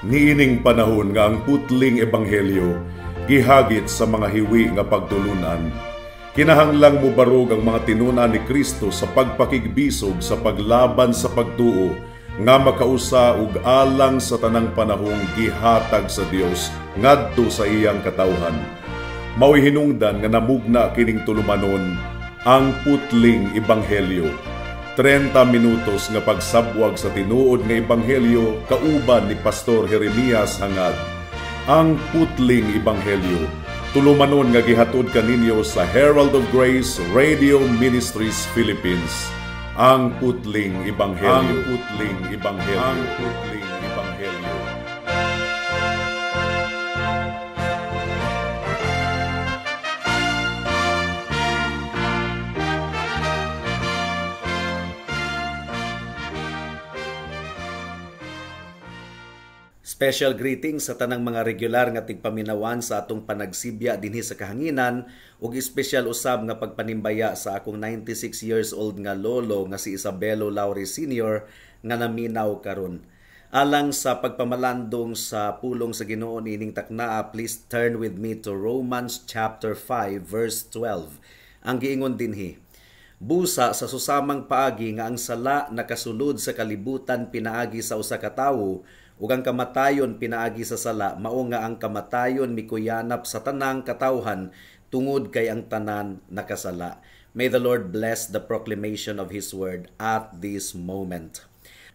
Niining panahon nga ang putling ebanghelyo gihagit sa mga hiwi nga pagtulunan, kinahanglang mubarog ang mga tinun-an ni Kristo sa pagpakigbisog sa paglaban sa pagtuo nga makausa ug alang sa tanang panahong gihatag sa Dios ngadto sa iyang katawhan. Mao'y hinungdan nga namugna kining tulumanon, Ang Putling Ebanghelyo. 30 minutos nga pagsabwag sa tinuod nga ebanghelyo kauban ni Pastor Jeremias Hangad. Ang Putling Ebanghelyo, tulumanon nga gihatod kaninyo sa Herald of Grace Radio Ministries Philippines. Ang Putling Ebanghelyo. Ang Putling Ebanghelyo. Ang Putling Ebanghelyo. Special greetings sa tanang mga regular nga tigpaminawan sa atong panagsibya dinhi sa kahanginan ug espesyal usab nga pagpanimbaya sa akong 96 years old nga lolo nga si Isabelo Laure Sr. nga naminaw karon. Alang sa pagpamalandong sa pulong sa Ginoo niining taknaa, please turn with me to Romans chapter 5 verse 12. Ang giingon dinhi: "Busa sa susamang paagi nga ang sala nakasulod sa kalibutan pinaagi sa usa ka tawo, ug ang kamatayon pinaagi sa sala, mao nga ang kamatayon mikuyanap sa tanang katawhan tungod kay ang tanan nakasala." May the Lord bless the proclamation of His word at this moment.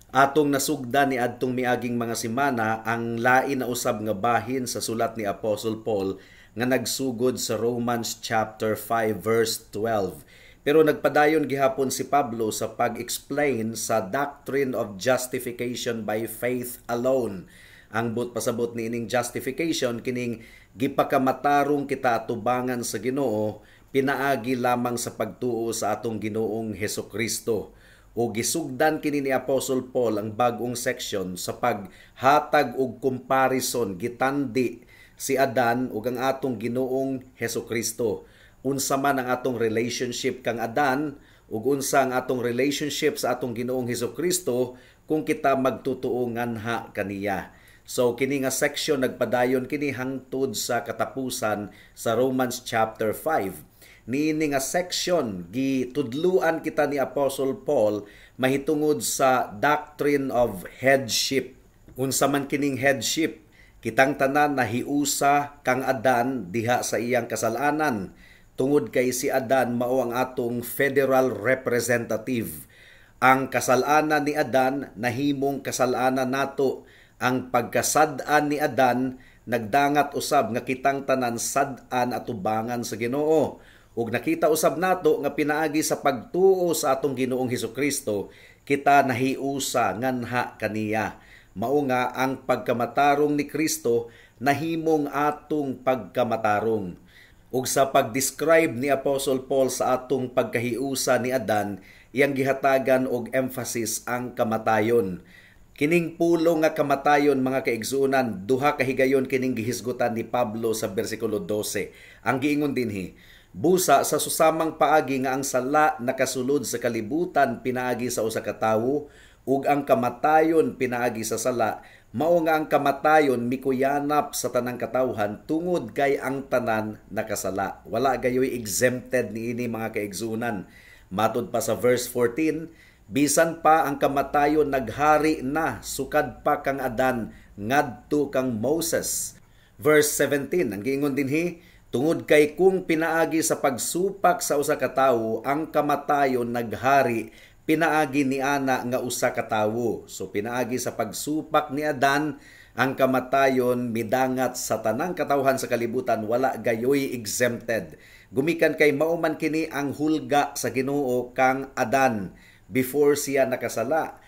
Atong nasugdan ni adtong miaging mga semana ang lain na usab nga bahin sa sulat ni Apostle Paul nga nagsugod sa Romans chapter 5 verse 12. Pero nagpadayon gihapon si Pablo sa pag-explain sa doctrine of justification by faith alone. Ang but pasabot niining justification, kining gipakamatarong kita atubangan sa Ginoo pinaagi lamang sa pagtuo sa atong Ginoong Hesukristo. O gisugdan kini ni Apostle Paul ang bag-ong section sa paghatag og comparison, gitandi si Adan ug ang atong Ginoong Hesukristo. Unsa man ang atong relationship kang Adan ug unsa ang atong relationship sa atong Ginoong Hesukristo kung kita magtutuo nganha kaniya. So kini nga section nagpadayon kini hangtod sa katapusan sa Romans chapter 5. Niini nga section gitudluan kita ni Apostle Paul mahitungod sa doctrine of headship. Unsa man kining headship? Kitang tanan nahiusa kang Adan diha sa iyang kasalanan, tungod kay si Adan mao ang atong federal representative. Ang kasalanan ni Adan nahimong kasalanan nato. Ang pagkasad-an ni Adan nagdangat usab nga kitang tanan sad-an atubangan sa Ginoo. Ug nakita usab nato nga pinaagi sa pagtuo sa atong Ginoong Hesukristo kita nahiusa nganha kaniya. Mao nga ang pagkamatarong ni Kristo nahimong atong pagkamatarong. Ug sa pag-describe ni Apostle Paul sa atong pagkahiusa ni Adan, iyang gihatagan og emphasis ang kamatayon. Kining pulong nga kamatayon, mga kaigsuonan, duha ka higayon kining gihisgutan ni Pablo sa bersikulo 12. Ang giingon dinhi: "Busa sa susamang paagi nga ang sala nakasulod sa kalibutan pinaagi sa usa ka tawo, ug ang kamatayon pinaagi sa sala, mao nga ang kamatayon mikuyanap sa tanang katawhan tungod kay ang tanan nakasala." Wala gayoy exempted niini, mga kaigsuonan. Matud pa sa verse 14, bisan pa ang kamatayon naghari na sukad pa kang Adan ngadto kang Moses. Verse 17, ang giingon dinhi: "Tungod kay kung pinaagi sa pagsupak sa usa ka tawo ang kamatayon naghari pinaagi ni ana nga usa ka tawo." So pinaagi sa pagsupak ni Adan ang kamatayon midangat sa tanang katawhan sa kalibutan, wala gayoy exempted. Gumikan kay mao man kini ang hulga sa Ginoo kang Adan before siya nakasala.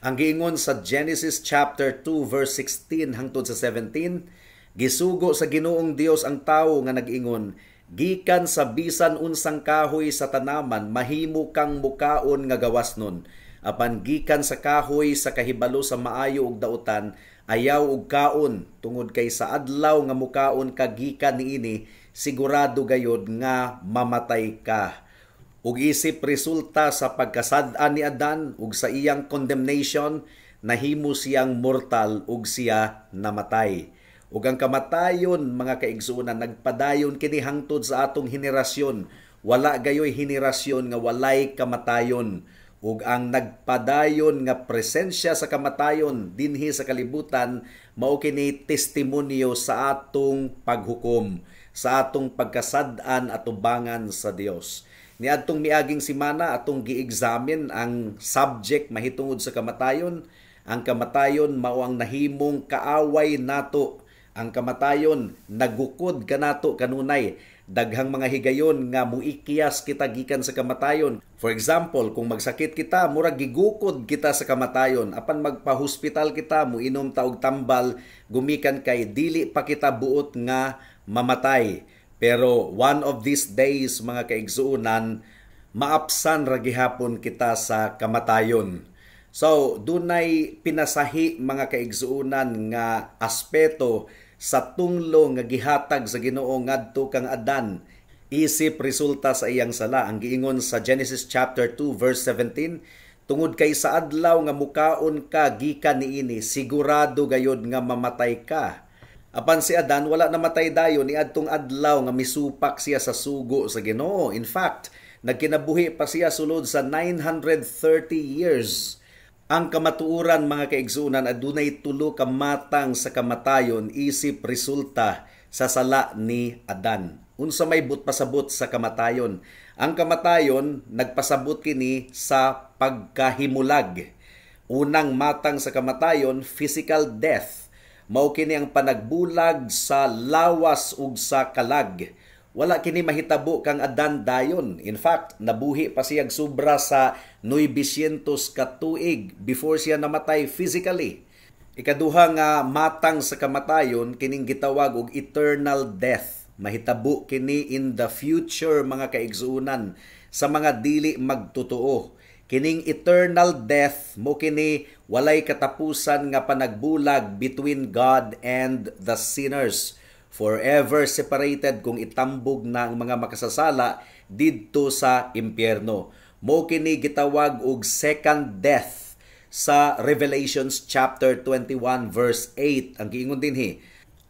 Ang giingon sa Genesis chapter 2 verse 16 hangtod sa 17, "Gisugo sa Ginoong Dios ang tawo nga nag-ingon, 'Gikan sa bisan unsang kahoy sa tanaman mahimo kang mukaon nga gawas nun. Apan gikan sa kahoy sa kahibalo sa maayo ug dautan ayaw og kaon, tungod kay sa adlaw nga mukaon ka gikan niini sigurado gayod nga mamatay ka.'" Ug isip resulta sa pagkasad-an ni Adan ug sa iyang condemnation, nahimo siyang mortal ug siya namatay. Ug ang kamatayon, mga kaigsuonan, nagpadayon kini hangtod sa atong henerasyon. Wala gayoy henerasyon nga walay kamatayon. Ug ang nagpadayon nga presensya sa kamatayon dinhi sa kalibutan mao kini testimonyo sa atong paghukom, sa atong pagkasad-an atubangan sa Dios. Niadtong miaging simana, atong gi-examine ang subject mahitungod sa kamatayon. Ang kamatayon mao ang nahimong kaaway nato. Ang kamatayon nagukod kanato kanunay. Daghang mga higayon nga muikyas kita gikan sa kamatayon. For example, kung magsakit kita, murag gigukod kita sa kamatayon. Apan magpa-hospital kita, muinom ta og tambal gumikan kay dili pa kita buot nga mamatay. Pero one of these days, mga kaigsuonan, maapsan ra gihapon kita sa kamatayon. So, dunay pinasahi, mga kaigsuonan, nga aspeto sa tunglo nga gihatag sa Ginoo ngadto kang Adan isip resulta sa iyang sala. Ang giingon sa Genesis chapter 2 verse 17, "Tungod kay sa adlaw nga mukaon ka gikan niini, sigurado gayod nga mamatay ka." Apan si Adan wala namatay dayon niadtong adlaw nga misupak siya sa sugo sa Ginoo. In fact, nagkinabuhi pa siya sulod sa 930 years. Ang kamatuoran, mga kaigsuonan, adunay tulo ka matang sa kamatayon isip resulta sa sala ni Adan. Unsa may buot pasabot sa kamatayon? Ang kamatayon nagpasabot kini sa pagkahimulag. Unang matang sa kamatayon, physical death. Mao kini ang panagbulag sa lawas ug sa kalag. Wala kini mahitabo kang Adan dayon. In fact, nabuhi pa siya sobra sa 900 ka tuig before siya namatay physically. Ikaduha nga matang sa kamatayon, kining gitawag og eternal death. Mahitabo kini in the future, mga kaigsuonan, sa mga dili magtotoo. Kining eternal death mo kini walay katapusan nga panagbulag between God and the sinners. Forever separated kung itambog na ang mga makasasala didto sa impyerno. Mo kini gitawag og second death sa Revelations chapter 21 verse 8. Ang giingon dinhi,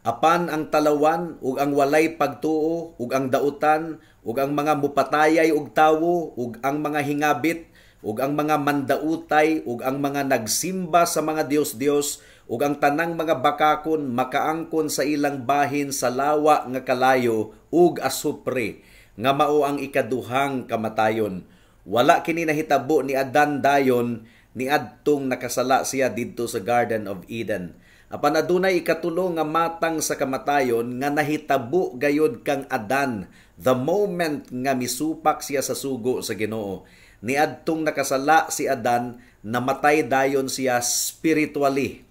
"Apan ang talawan ug ang walay pagtuo ug ang dautan ug ang mga mupatayay og tawo ug ang mga hingabit ug ang mga mandautay ug ang mga nagsimba sa mga dios-dios ug ang tanang mga bakakon makaangkon sa ilang bahin sa lawa nga kalayo ug asupre, nga mao ang ikaduhang kamatayon." Wala kini nahitabo ni Adan dayon niadtong nakasala siya didto sa Garden of Eden. Apan adunay ikatulo nga matang sa kamatayon nga nahitabo gayod kang Adan the moment nga misupak siya sa sugo sa Ginoo. Niadtong nakasala si Adan, namatay dayon siya spiritually.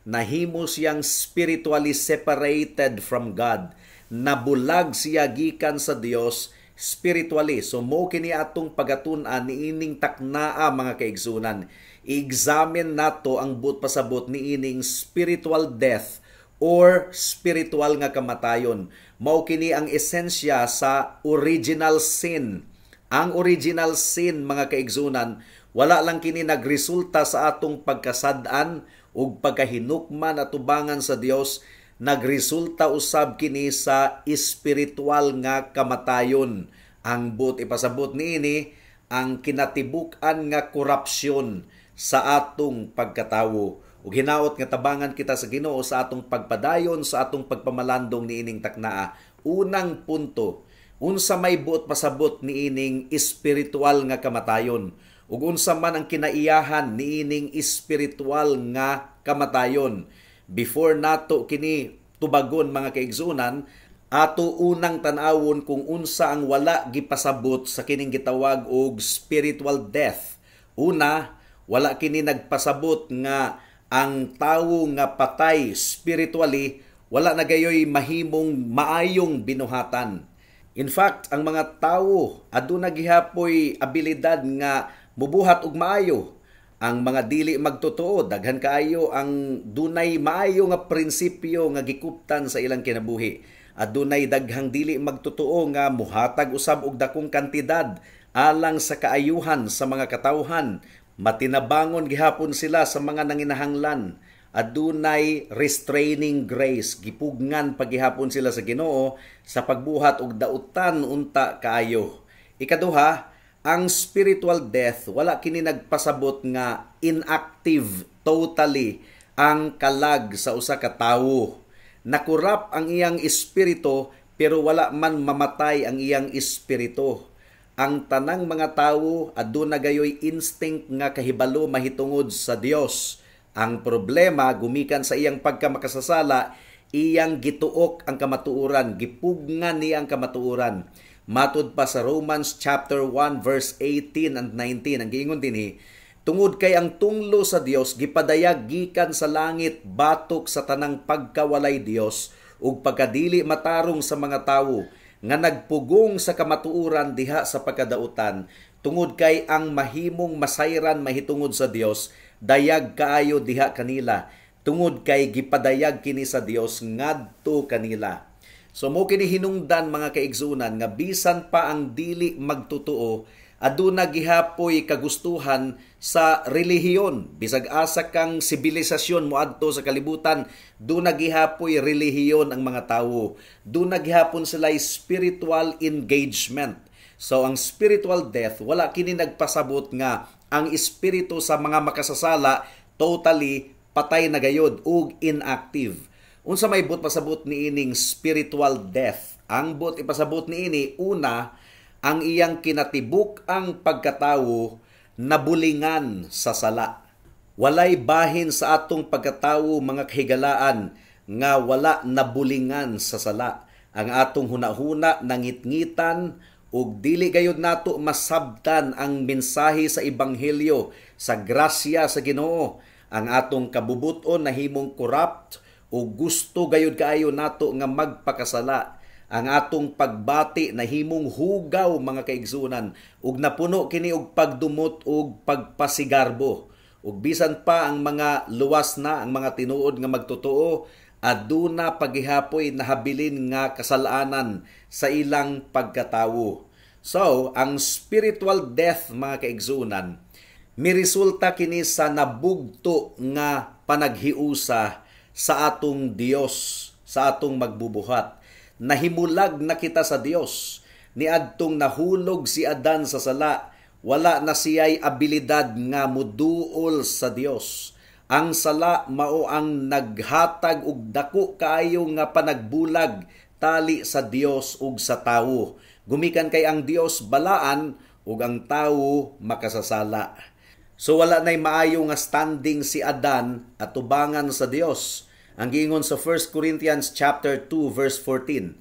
Nahimo siyang spiritually separated from God. Nabulag siya gikan sa Dios spiritually. So mo kini atong pagatun-an niining taknaa, mga kaigsuonan. I-examine nato ang buot pasabot niining spiritual death or spiritual nga kamatayon. Mao kini ang esensya sa original sin. Ang original sin, mga kaigsuonan, wala lang kini nagresulta sa atong pagkasad-an ug pagkahinukman atubangan sa Dios, nagresulta usab kini sa espiritual nga kamatayon. Ang buot ipasabot niini, ang kinatibuk-an nga korupsyon sa atong pagkatawo. Ug hinaot nga tabangan kita sa Ginoo sa atong pagpadayon sa atong pagpamalandong niining taknaa. Unang punto, unsa may buot pasabot niining espiritual nga kamatayon? Ug unsa man ang kinaiyahan niining espiritual nga kamatayon? Before nato kini tubagon, mga kaigsuonan, ato unang tan-awon kung unsa ang wala gipasabot sa kining gitawag og spiritual death. Una, wala kini nagpasabot nga ang tawo nga patay spiritually wala na gayoy mahimong maayong binuhatan. In fact, ang mga tawo aduna gihapoy abilidad nga mubuhat og maayo. Ang mga dili magtotoo, daghan kaayo ang dunay maayo nga prinsipyo nga gikuptan sa ilang kinabuhi. Adunay daghang dili magtotoo nga muhatag usab og dakong kantidad alang sa kaayuhan sa mga katawhan. Matinabangon gihapon sila sa mga nanginahanglan. Adunay restraining grace, gipugngan pagihapon sila sa Ginoo sa pagbuhat og dautan unta kaayo. Ikaduha, ang spiritual death wala kini nagpasabot nga inactive totally ang kalag sa usa ka tawo. Nakurap ang iyang espiritu pero wala man mamatay ang iyang espiritu. Ang tanang mga tawo aduna gayoy instinct nga kahibalo mahitungod sa Dios. Ang problema gumikan sa iyang pagkamakasasala, iyang gituok ang kamatuoran, gipugngan niya ang kamatuoran. Matud pa sa Romans chapter 1 verse 18 and 19, ang giingon dinhi, tungod kay ang tunglo sa Dios gipadayag gikan sa langit batok sa tanang pagkawalay Dios ug pagkadili matarong sa mga tawo nga nagpugong sa kamatuoran diha sa pagkadautan, tungod kay ang mahimong masayran mahitungod sa Dios dayag kaayo diha kanila, tungod kay gipadayag kini sa Dios ngadto kanila. So mo kini hinungdan, mga kaigsunan, nga bisan pa ang dili magtotoo aduna gihapoy kagustuhan sa relihiyon. Bisag asa kang sibilisasyon moadto sa kalibutan, duna gihapoy relihiyon ang mga tawo. Duna gihapon sila spiritual engagement. So ang spiritual death wala kini nagpasabot nga ang espiritu sa mga makasasala totally patay na gayod ug inactive. Unsa may buot pasabot niining spiritual death? Ang buot ipasabot niini, una, ang iyang kinatibuk ang pagkatawo nabulingan sa sala. Walay bahin sa atong pagkatawo, mga kahigalaan, nga wala nabulingan sa sala. Ang atong hunahuna nangitngitan ug dili gayud nato masabtan ang mensahe sa ebanghelyo sa grasya sa Ginoo. Ang atong kabubuton nahimong corrupt ug gusto gayud kaayo nato nga magpakasala. Ang atong pagbati nahimong hugaw, mga kaigsunan, ug napuno kini og pagdumot ug pagpasigarbo. Ug bisan pa ang mga luwas na, ang mga tinuod nga magtotoo, aduna paghihapoy nahabilin nga kasalanan sa ilang pagkatawo. So, ang spiritual death, mga kaigsunan, miresulta kini sa nabugto nga panaghiusa sa atong Dios, sa atong magbubuhat. Nahimulag na kita sa Dios. Niadtong nahulog si Adan sa sala, wala na siya'y abilidad nga muduol sa Dios. Ang sala mao ang naghatag og dako kaayo nga panagbulag tali sa Dios ug sa tawo. Gumikan kay ang Dios balaan ug ang tawo makasasala. So wala na'y maayo nga standing si Adan at tubangan sa Dios. Ang giingon sa 1 Corinthians chapter 2 verse 14,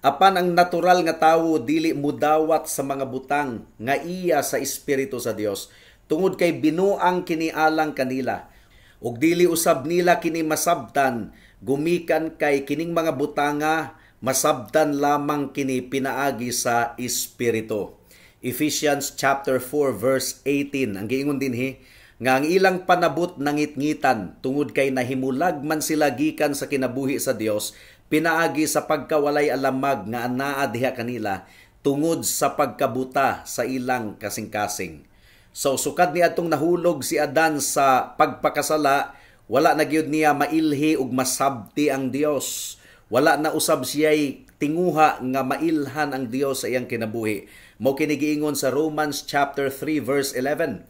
apan ang natural nga tawo dili mudawat sa mga butang nga iya sa espiritu sa Dios, tungod kay binuang kini alang kanila. Ug dili usab nila kini masabtan, gumikan kay kining mga butanga masabtan lamang kini pinaagi sa espiritu. Ephesians chapter 4 verse 18, ang giingon dinhi nga ang ilang panabot nangitngitan tungod kay nahimulag man sila gikan sa kinabuhi sa Dios pinaagi sa pagkawalay alamag nga anaa diha kanila tungod sa pagkabuta sa ilang kasing-kasing. So sukad ni atong nahulog si Adan sa pagpakasala, wala na gyud niya mailhi ug masabti ang Dios. Wala na usab siya'y tinguha nga mailhan ang Dios sa iyang kinabuhi. Mao kini giingon sa Romans chapter 3 verse 11.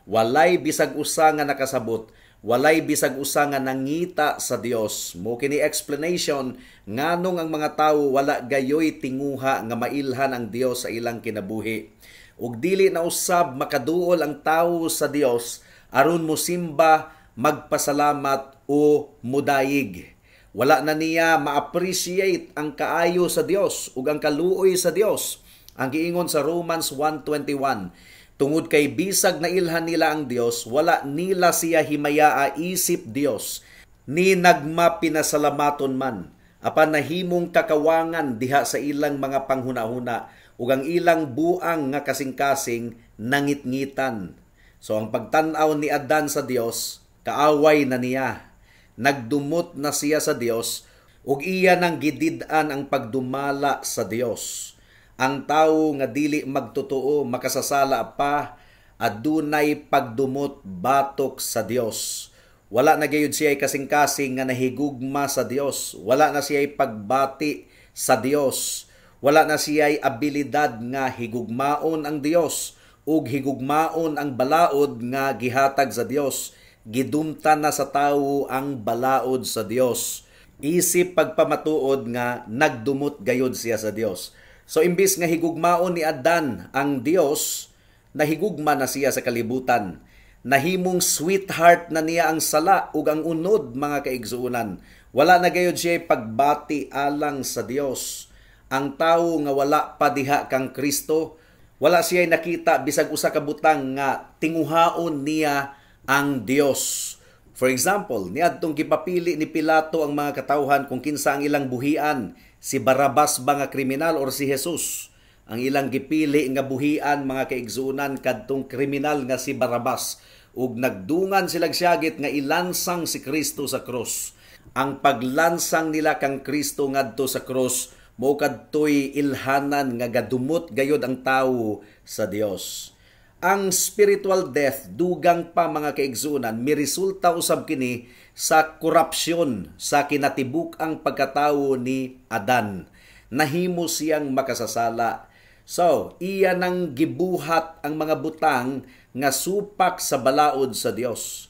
Walay bisag usa nga nakasabot, walay bisag usa nga nangita sa Dios. Mao kini explanation nganong ang mga tawo wala gayoy tinguha nga mailhan ang Dios sa ilang kinabuhi. Ug dili na usab makaduol ang tawo sa Dios aron mosimba, magpasalamat o mudayig. Wala na niya ma-appreciate ang kaayo sa Dios ug ang kaluoy sa Dios. Ang giingon sa Romans 1:21, tungod kay bisag nailhan nila ang Dios, wala nila siya himayaa isip Dios, ni nagmapinasalamaton man. Apan nahimong kakawangan diha sa ilang mga panghunahuna ug ang ilang buang nga kasing-kasing nangitngitan. So ang pagtan-aw ni Adan sa Dios, kaaway na niya. Nagdumot na siya sa Dios ug iya nang gidid-an ang pagdumala sa Dios. Ang tawo nga dili magtotoo makasasala pa, Adunay pagdumot batok sa Dios. Wala na gayud siya kasing-kasing nga nahigugma sa Dios. Wala na siya pagbati sa Dios. Wala na siya abilidad nga higugmaon ang Dios ug higugmaon ang balaod nga gihatag sa Dios. Gidumtan na sa tawo ang balaod sa Dios. Isip pagpamatuod nga nagdumot gayud siya sa Dios. So imbis nga higugmaon ni Adan ang Dios, nahigugma na siya sa kalibutan. Nahimong sweetheart na niya ang sala ug ang unod, mga kaigsuonan. Wala na gayud siya pagbati alang sa Dios. Ang tawo nga wala pa diha kang Kristo, wala siya nakita bisag usa ka butang nga tinguhaon niya ang Dios. For example, niadtong gipapili ni Pilato ang mga katawhan kung kinsa ang ilang buhian, si Barabas ba nga kriminal or si Jesus. Ang ilang gipili nga buhian, mga kaigsuonan, kadtong kriminal nga si Barabas, ug nagdungan silang siyagit nga ilansang si Kristo sa krus. Ang paglansang nila kang Kristo ngadto sa krus mao kadtoy ilhanan nga gadumot gayod ang tawo sa Dios. Ang spiritual death, dugang pa, mga kaigsuonan, miresulta usab kini sa korupsyon sa kinatibuk-ang pagkatawo ni Adan. Nahimo siyang makasasala. So, iya nang gibuhat ang mga butang nga supak sa balaod sa Dios.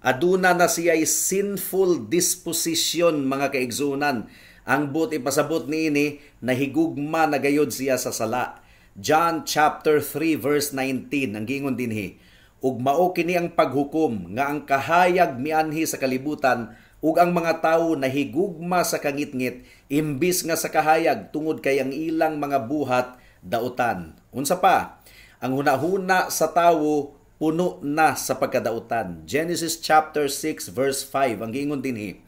Aduna na siya sinful disposition, mga kaigsuonan. Ang buot ipasabot niini, nahigugma na gayod siya sa sala. John chapter 3 verse 19 ang giingon dinhi, "Ug mao kini ang paghukom, nga ang kahayag mianhi sa kalibutan ug ang mga tawo nahigugma sa kangitngit imbis nga sa kahayag, tungod kay ang ilang mga buhat dautan." Unsa pa? Ang hunahuna sa tawo puno na sa pagkadautan. Genesis chapter 6 verse 5 ang giingon dinhi,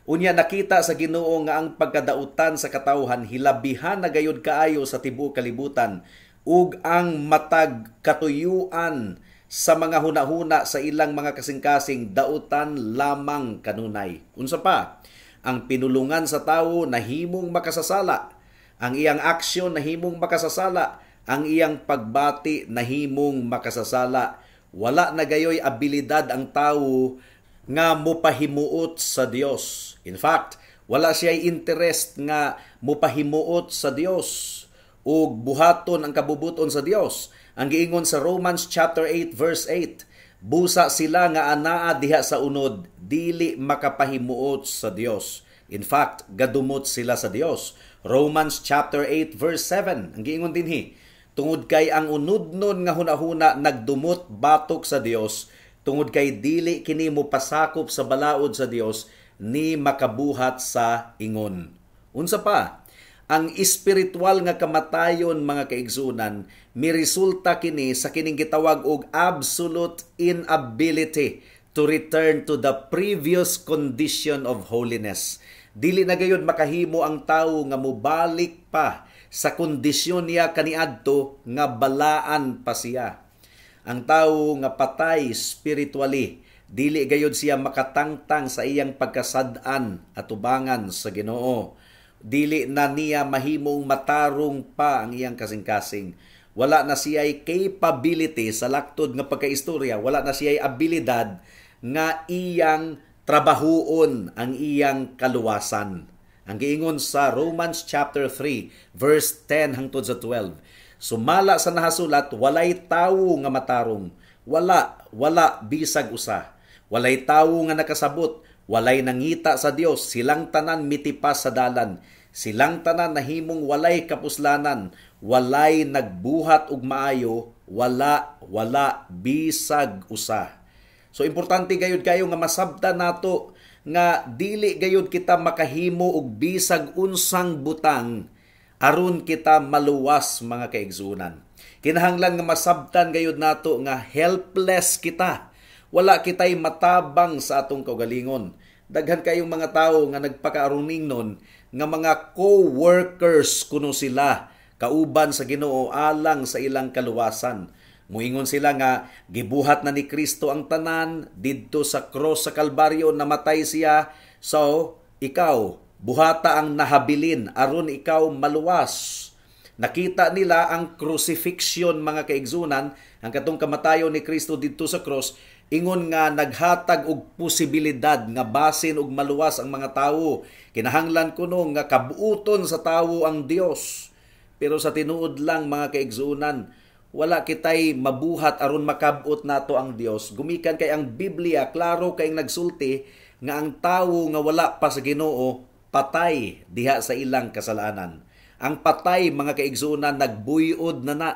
"Unya nakita sa Ginoo nga ang pagkadautan sa katawhan hilabihan na gayud kaayo sa tibuok kalibutan, ug ang matag katuyuan sa mga hunahuna sa ilang mga kasing-kasing dautan lamang kanunay." Unsa pa? Ang pinulungan sa tawo nahimong makasasala. Ang iyang aksyon nahimong makasasala. Ang iyang pagbati nahimong makasasala. Wala na gayoy abilidad ang tawo nga mopahimuot sa Dios. In fact, wala siya interest nga mopahimuot sa Dios ug buhaton ang kabubuton sa Dios. Ang giingon sa Romans chapter 8 verse 8, "Busa sila nga anaa diha sa unod dili makapahimuot sa Dios." In fact, gadumot sila sa Dios. Romans chapter 8 verse 7, ang giingon dinhi, "Tungod kay ang unudnon nga hunahuna nagdumot batok sa Dios, tungod kay dili kini mopasakop sa balaod sa Dios ni makabuhat sa ingon." Unsa pa? Ang espiritual nga kamatayon, mga kaigsunan, miresulta kini sa kining gitawag og absolute inability to return to the previous condition of holiness. Dili na gayud makahimo ang tawo nga mobalik pa sa kondisyon niya kaniadto nga balaan pa siya. Ang tawo nga patay spiritually, dili gayud siya makatangtang sa iyang pagkasad-an atubangan sa Ginoo. Dili na niya mahimong matarong pa ang iyang kasing-kasing. Wala na siya'y capability sa laktod nga pagkaistorya, wala na siya'y abilidad nga iyang trabahuon ang iyang kaluwasan. Ang giingon sa Romans chapter 3 verse 10 hangtod sa 12, "Sumala sa nahasulat, walay tawo nga matarong, wala, wala bisag usa. Walay tawo nga nakasabot, walay nangita sa Dios, silang tanan mitipas sa dalan. Silang tanan nahimong walay kapuslanan, walay nagbuhat og maayo, wala, wala bisag usa." So importante gayud kayo nga masabtan nato nga dili gayud kita makahimo og bisag unsang butang aron kita maluwas, mga kaigsuonan. Kinahanglan nga masabtan gayud nato nga helpless kita. Wala kitay matabang sa atong kaugalingon. Daghan kayong mga tawo nga nagpakaaruning nun nga mga co-workers kuno sila kauban sa Ginoo alang sa ilang kaluwasan. Muingon sila nga gibuhat na ni Kristo ang tanan didto sa cross sa Kalbaryo, namatay siya. So ikaw, buhata ang nahabilin aron ikaw maluwas. Nakita nila ang crucifixion, mga kaigsunan, ang katong kamatayon ni Kristo didto sa cross, ingon nga naghatag og posibilidad nga basin og maluwas ang mga tawo. Kinahanglan kuno nga kabuoton sa tawo ang Dios. Pero sa tinuod lang, mga kaigsunan, wala kitay mabuhat aron makabot nato ang Dios. Gumikan kay ang Biblia klaro kay nagsulti nga ang tawo nga wala pa sa Ginoo patay diha sa ilang kasalanan. Ang patay, mga kaigsunan, nagbuyod na na.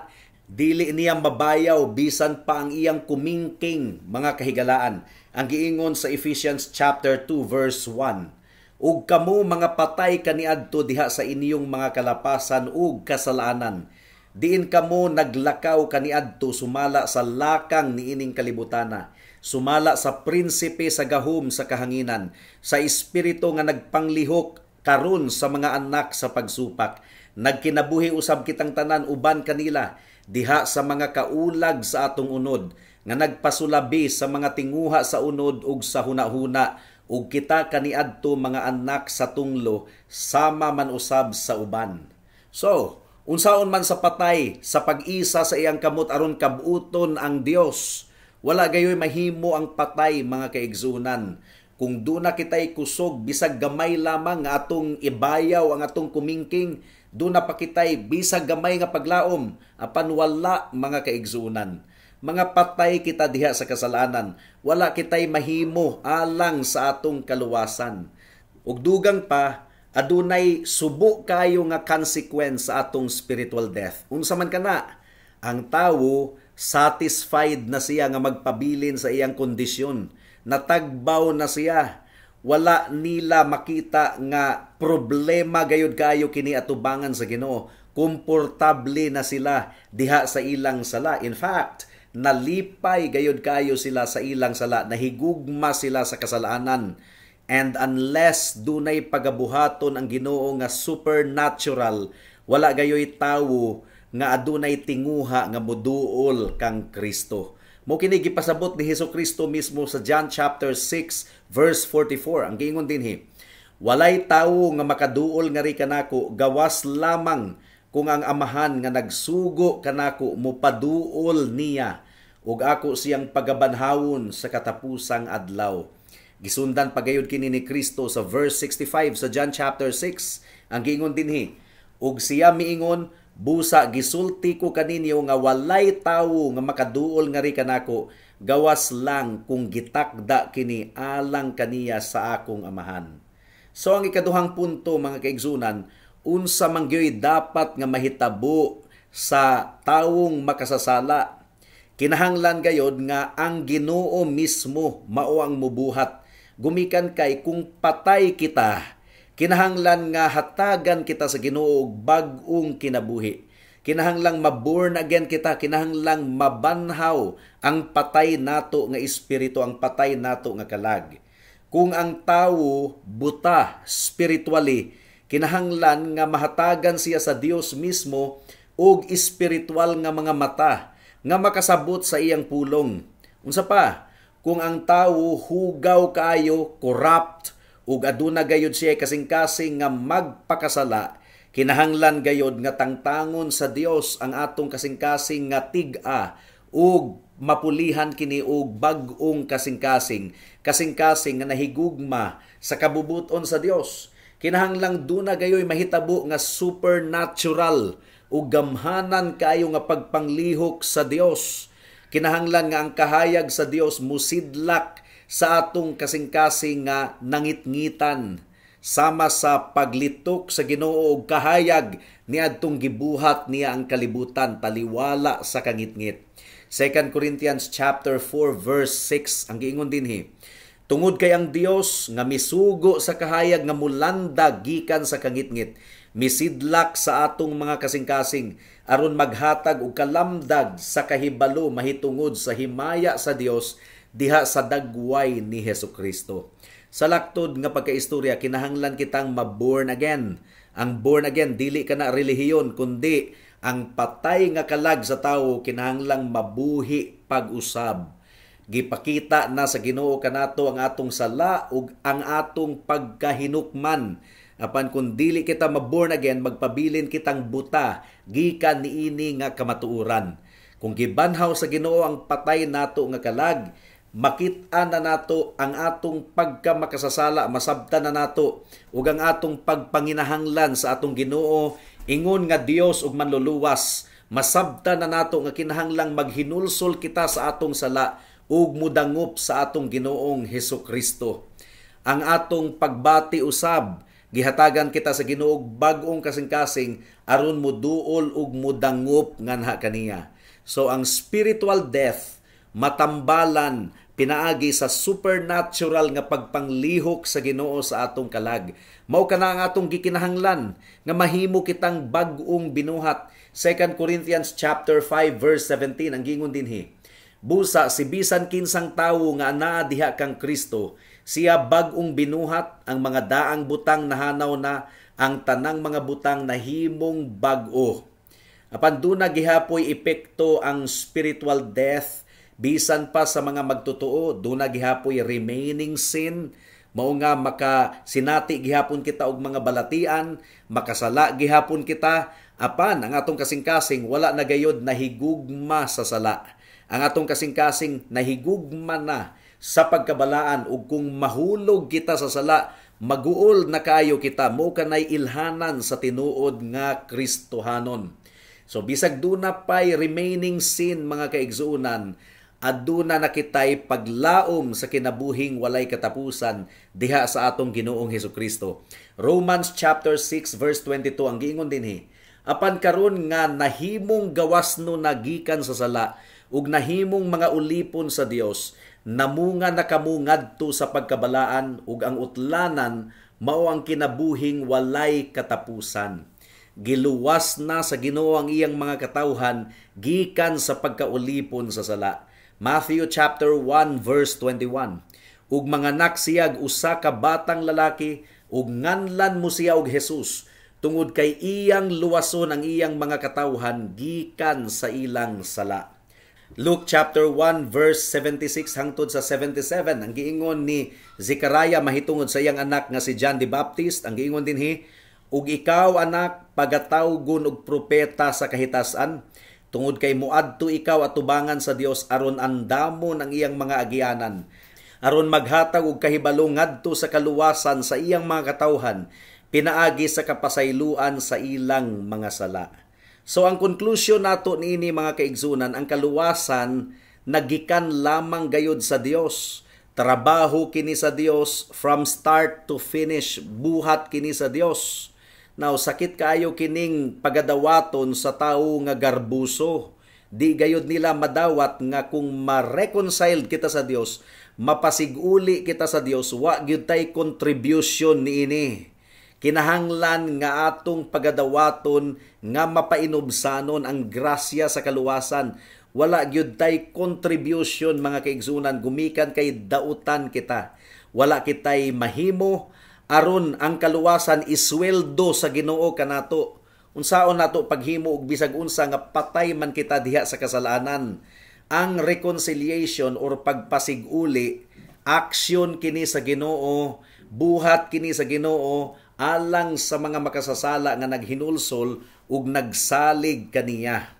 Dili niya mabayaw bisan pa ang iyang kumingking, mga kahigalaan. Ang giingon sa Ephesians chapter 2 verse 1, "Ug kamo mga patay kaniadto diha sa inyong mga kalapasan ug kasalanan. Diin kamo naglakaw kaniadto sumala sa lakang niining kalibutana, sumala sa prinsipe sa gahom sa kahanginan, sa espiritu nga nagpanglihok karon sa mga anak sa pagsupak. Nagkinabuhi usab kitang tanan uban kanila diha sa mga kaulag sa atong unod nga nagpasulabi sa mga tinguha sa unod ug sa hunahuna, ug kita kaniadto mga anak sa tunglo sama man usab sa uban." So, unsaon man sa patay sa pag-isa sa iyang kamot aron kabuton ang Dios? Wala gayoy mahimo ang patay, mga kaigsunan. Kung duna kitay kusog bisag gamay lamang nga atong ibayaw ang atong kumingking, duna pa kitay bisag gamay nga paglaom, apan wala, mga kaigsunan. Mga patay kita diha sa kasalanan. Wala kitay mahimo alang sa atong kaluwasan. Ug dugang pa, adunay subo kayo nga consequence sa atong spiritual death. Unsa man kana? Ang tawo satisfied na siya nga magpabilin sa iyang kondisyon. Natagbaw na siya. Wala nila makita nga problema gayud kayo kini atubangan sa Ginoo. Komportable na sila diha sa ilang sala. In fact, nalipay gayud kayo sila sa ilang sala, nahigugma sila sa kasalanan. And unless dunay pagabuhaton ang Ginoo nga supernatural, wala gayoy tawo nga adunay tinguha nga moduol kang Kristo. Mo kini gipasabot ni Hesus Kristo mismo sa John chapter 6 verse 44. Ang giingon dinhi, "Walay tawo nga makaduol ngari kanako gawas lamang kung ang Amahan nga nagsugo kanako mopaduol niya, ug ako siyang pagabanhawon sa katapusang adlaw." Gisundan pagayod kini ni Kristo sa verse 65 sa John chapter 6. Ang giingon dinhi, "Ug siya miingon, busa gisulti ko kaninyo nga walay tawo nga makaduol ngari kanako gawas lang kung gitakda kini alang kaniya sa akong Amahan." So ang ikaduhang punto, mga kaigsunan, unsa man gyoy dapat nga mahitabo sa tawong makasasala? Kinahanglan gayod nga ang Ginoo mismo mao ang mubuhat. Gumikan kay kung patay kita, kinahanglan nga hatagan kita sa Ginoo og bag-ong kinabuhi. Kinahanglang maborn again kita, kinahanglang mabanhaw ang patay nato nga espiritu, ang patay nato nga kalag. Kung ang tawo buta spiritually, kinahanglan nga mahatagan siya sa Dios mismo og espiritual nga mga mata nga makasabot sa iyang pulong. Unsa pa? Kung ang tawo hugaw kaayo, corrupt, ug aduna gayud siya kasing-kasing nga magpakasala, kinahanglan gayud nga tangtangon sa Dios ang atong kasing-kasing nga tig-a ug mapulihan kini og bag-ong kasing-kasing, kasing-kasing nga nahigugma sa kabubuton sa Dios. Kinahanglang duna gayoy mahitabo nga supernatural ug gamhanan kaayo nga pagpanglihok sa Dios. Kinahanglan nga ang kahayag sa Dios musidlak sa atong kasing-kasing nga nangitngitan, sama sa paglitok sa Ginoo og kahayag niadtong gibuhat niya ang kalibutan taliwala sa kangitngit. 2 Corinthians chapter 4 verse 6, ang giingon dinhi, "Tungod kay ang Dios nga misugo sa kahayag nga mulanda gikan sa kangitngit, misidlak sa atong mga kasing-kasing aron maghatag og kalamdag sa kahibalo mahitungod sa himaya sa Dios diha sa dagway ni Hesus Kristo." Sa laktod nga pagkaistorya, kinahanglan kitang maborn again. Ang born again dili kana relihiyon, kundi ang patay nga kalag sa tawo kinahanglang mabuhi pag-usab. Gipakita na sa Ginoo kanato ang atong sala ug ang atong pagkahinukman. Apan kung dili kita maborn again, magpabilin kitang buta gikan niini nga kamatuoran. Kung gibanhaw sa Ginoo ang patay nato nga kalag, makit-an na nato ang atong pagkamakasasala, masabtan na nato ug ang atong pagpanginahanglan sa atong Ginoo ingon nga Dios ug manluluwas. Masabtan na nato nga kinahanglang maghinulsol kita sa atong sala ug mudangop sa atong Ginoong Hesus Kristo. Ang atong pagbati usab, gihatagan kita sa Ginoo bag-ong kasing-kasing aron muduol ug mudangop nganha kaniya. So ang spiritual death matambalan pinaagi sa supernatural nga pagpanglihok sa Ginoo sa atong kalag. Mao kana ang atong gikinahanglan nga mahimo kitang bag-ong binuhat. 2 Corinthians chapter 5 verse 17 ang gingon dinhi. Busa si bisan kinsang tawo nga anaa diha kang Kristo, siya bag-ong binuhat, ang mga daang butang nahanaw na, ang tanang mga butang nahimong bag-o. Apan duna gihapoy epekto ang spiritual death bisan pa sa mga magtotoo, duna gihapoy remaining sin, mao nga maka sinati gihapon kita og mga balatian, makasala gihapon kita, apan ang atong kasing-kasing wala na gayod nahigugma sa sala. Ang atong kasing-kasing nahigugma na sa pagkabalaan ug kung mahulog kita sa sala, maguol na kaayo kita, mo kanay ilhanan sa tinuod nga Kristohanon. So bisag duna pay remaining sin, mga kaigsuonan, aduna na kitay paglaom sa kinabuhing walay katapusan diha sa atong Ginoong Hesukristo. Romans chapter 6 verse 22 ang giingon dinhi. Apan karon nga nahimong gawas no nagikan sa sala ug nahimong mga ulipon sa Dios, namunga na kamo ngadto sa pagkabalaan ug ang utlanan mao ang kinabuhing walay katapusan. Giluwas na sa Ginoo ang iyang mga katawhan gikan sa pagkaulipon sa sala. Matthew chapter 1 verse 21. Ug manganak siyag usa ka batang lalaki ug nganlan mo siya og Jesus, tungod kay iyang luwason ang iyang mga katawhan gikan sa ilang sala. Luke chapter 1 verse 76 hangtod sa 77 ang giingon ni Zechariah mahitungod sa iyang anak nga si John the Baptist, ang giingon dinhi, ug ikaw anak pagatawgon og propeta sa kahitasan, tungod kay moadto ikaw atubangan sa Dios aron andamon ang iyang mga agianan, aron maghatag og kahibalo ngadto sa kaluwasan sa iyang mga katawhan pinaagi sa kapasayloan sa ilang mga sala. So ang konklusyon nato niini, mga kaigsunan, ang kaluwasan nagikan lamang gayod sa Dios. Trabaho kini sa Dios from start to finish, buhat kini sa Dios. Now, sakit kaayo kining pagadawaton sa tawo nga garbuso. Di gayod nila madawat nga kung ma-reconcile kita sa Dios, mapasiguli kita sa Dios, wa gyud tay contribution niini. Kinahanglan nga atong pagadawaton nga mapainubsanon ang grasya sa kaluwasan. Wala gyud tay contribution, mga kaigsunan, gumikan kay dautan kita. Wala kitay mahimo aron ang kaluwasan isweldo sa Ginoo kanato. Unsaon nato paghimo og bisag unsa nga patay man kita diha sa kasalanan? Ang reconciliation or pagpasiguli, action kini sa Ginoo, buhat kini sa Ginoo alang sa mga makasasala nga naghinulsol ug nagsalig kaniya.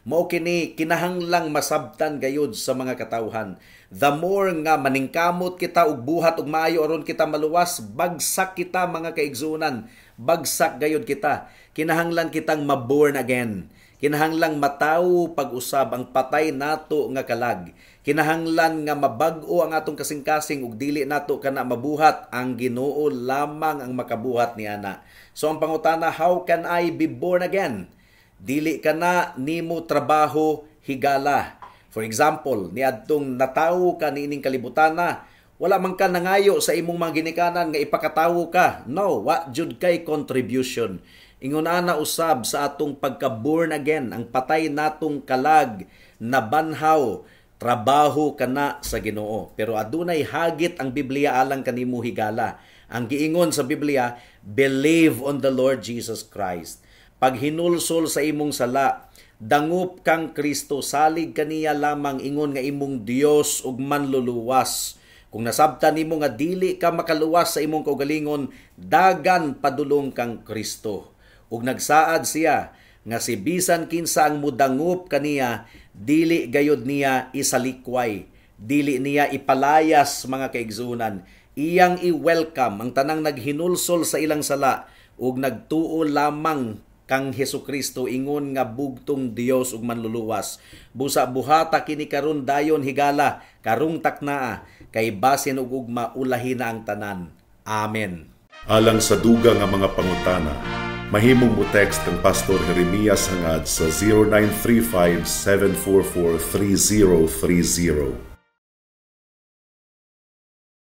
Mao kini kinahanglang masabtan gayud sa mga katawhan. The more nga maningkamot kita og buhat og maayo aron kita maluwas, bagsak kita, mga kaigsuonan. Bagsak gayud kita. Kinahanglan kitang maborn again. Kinahanglang matawo pag-usab ang patay nato nga kalag. Kinahanglan nga mabag-o ang atong kasing-kasing ug dili nato kana mabuhat, ang Ginoo lamang ang makabuhat niana. So ang pangutana, how can I be born again? Dili kana nimo trabaho, higala. For example, niadtong natawo ka niining kalibutana, wala man ka nangayo sa imong mga ginikanan nga ipakatawo ka. No, wa jud kay contribution. Ingon ana usab sa atong pagka-born again, ang patay natong kalag nabanhaw, trabaho kana sa Ginoo. Pero adunay hagit ang Biblia alang kanimo, higala. Ang giingon sa Biblia, believe on the Lord Jesus Christ. Paghinulsol sa imong sala, dangup kang Kristo, salig kaniya lamang ingon nga imong Dios ug manluluwas. Kung nasabtan nimo nga dili ka makaluwas sa imong kaugalingon, dagan padulong kang Kristo. Ug nagsaad siya nga si bisan kinsa ang mudangup kaniya, dili gayod niya isalikway, dili niya ipalayas, mga kaigsuonan. Iyang i-welcome ang tanang naghinulsol sa ilang sala ug nagtuo lamang kang Hesukristo ingon nga bugtong Dios ug Manluluwas. Busa buhata kini karon, dayon, higala karong taknaa, kay basin og ugma ulahi na ang tanan. Amen. Alang sa dugang nga mga pangutana, mahimong mo text kang Pastor Jeremias Hangad sa 0935 744 3030.